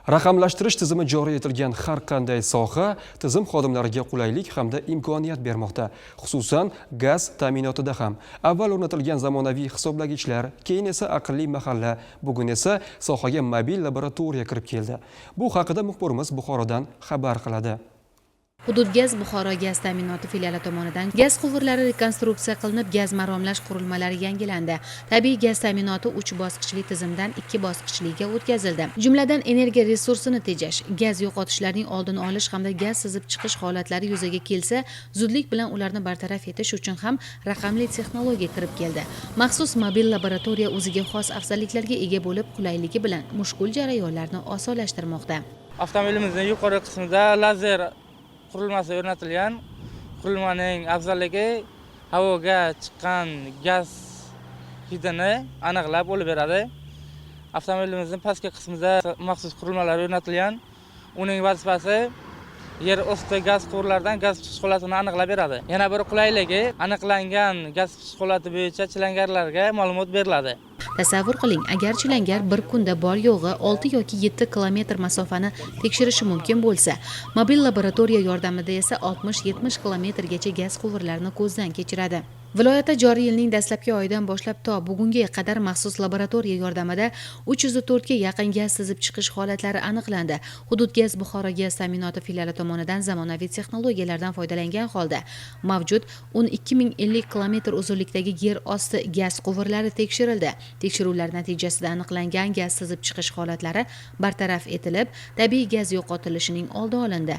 Raqamlashtirish tizimi joriy etilgan har qanday soha tizim xodimlariga qulaylik hamda imkoniyat bermoqda. Xususan, gaz ta'minotida ham. Avval o'rnatilgan zamonaviy hisoblagichlar, keyin esa aqlli mahalla, bugun esa sohaga mobil laboratoriya kirib keldi. Bu haqida muxbirimiz Buxorodan xabar qiladi. Hududgaz Buxoro gaz ta'minoti filiali tomonidan gaz quvurlari rekonstruksiya qilinib, gaz maromlash qurilmalari yangilandi. Tabiiy gaz ta'minoti 3 bosqichli tizimdan 2 bosqichliga o'tkazildi. Jumladan, energiya resursini tejash, gaz yo'qotishlarning oldini olish hamda gaz sizib chiqish holatlari yuzaga kelsa, zudlik bilan ularni bartaraf etish uchun ham raqamli texnologiya kirib keldi. Maxsus mobil laboratoriya o'ziga xos afzalliklarga ega bo'lib, qulayligi bilan mushkul jarayonlarni osonlashtirmoqda. Avtomobilimizning yuqori qismida lazer qurilmasi o'rnatilgan. Qurilmaning afzalligi havoga chiqqan gaz hidini aniqlab olib beradi. Avtomobilimizning pastki qismida maxsus qurilmalar o'rnatilgan. Uning vazifasi yer osti gaz quvurlaridan gaz chiqish holatini aniqlab beradi. Yana bir qulayligi, aniqlangan gaz chiqish holati bo'yicha chilangarlarga ma'lumot beriladi. Tasavvur qiling, agar chilangar bir kunda bor yo'g'i 6 yoki 7 kilometr masofani tekshirishi mumkin bo'lsa, mobil laboratoriya yordamida esa 60-70 kilometrgacha gaz quvurlarini ko'zdan kechiradi. Viloyatda joriy yilning dastlabki oyidan boshlab to bugunga qadar maxsus laboratoriya yordamida 304 ga yaqin gaz sizib chiqish holatlari aniqlandi. Hududgaz Buxoro gaz ta'minoti filiali tomonidan zamonaviy texnologiyalardan foydalangan holda mavjud 12 050 kilometr uzunlikdagi yer osti gaz quvurlari tekshirildi. Tekshiruvlar natijasida aniqlangan gaz sizib chiqish holatlari bartaraf etilib, tabiiy gaz yo'qotilishining oldi olindi.